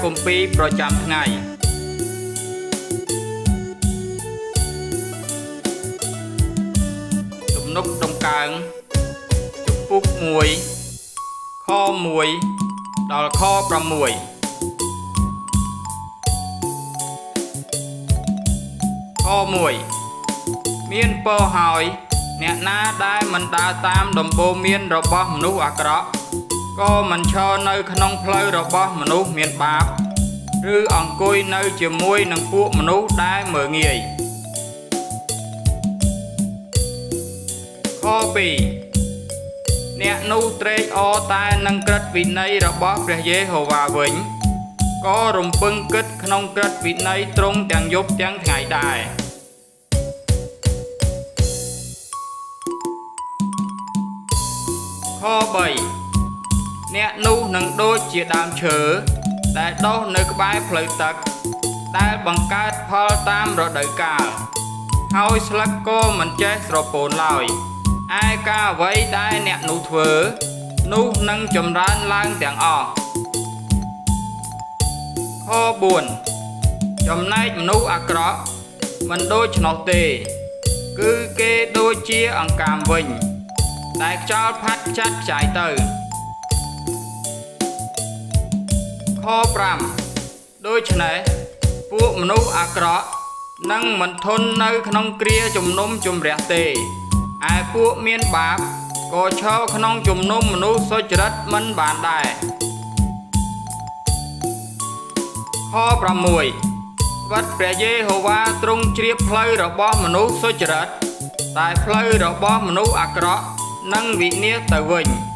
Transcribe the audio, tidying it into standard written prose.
ព្រះគម្ពីរប្រចាំថ្ងៃទំនុកតម្កើងជំពូក1ខ1ដល់ខ6ខ1មានពរហើយអ្នកណាដែលមិនដើរតាមដំបូន្មានរបស់មនុស្សអាក្រក់ក៏មិនឈរនៅក្នុងផ្លូវរបស់មនុស្សមានបាបឬអង្គុយនៅជាមួយនឹងពួកមនុស្សដែលមើលងាយខ2អ្នកនោះត្រេកអរតែនឹងក្រឹតវិន័យរបស់ព្រះយេហូវ៉ាវិញក៏រំពឹងគិតក្នុងក្រឹតវិន័យទ្រង់ទាំងយប់ទាំងថ្ងៃដែរខ3អ្នកនោះនឹងដូចជាដើមឈើដែលដុះនៅក្បែរផ្លូវទឹកដែលបង្កើតផលតាមរដូវកាលហើយស្លឹកក៏មិនចេះស្រពោនឡើយឯការអ្វីដែលអ្នកនោះធ្វើនោះនឹងចម្រើនឡើងទាំងអស់ខ4ចំណែកមនុស្សអាក្រក់មិនដូច្នោះទេគឺគេដូចជាអង្កាមវិញដែលខ្យល់ផាត់ចាត់ខ្ចាយទៅខ5ដូច្នេះពួកមនុស្សអាក្រក់នឹងមិនធន់នៅក្នុងគ្រាជំនុំជម្រះទេឯពួកមានបាបក៏ឈរក្នុងជំនុំមនុស្សសុចរិតមិនបានដែរខ6ត្បិតព្រះយេហូវ៉ាទ្រង់ជ្រាបផ្លូវរបស់មនុស្សសុចរិតតែផ្លូវរបស់មនុស្សអាក្រក់នឹងវិនាសទៅវិញ។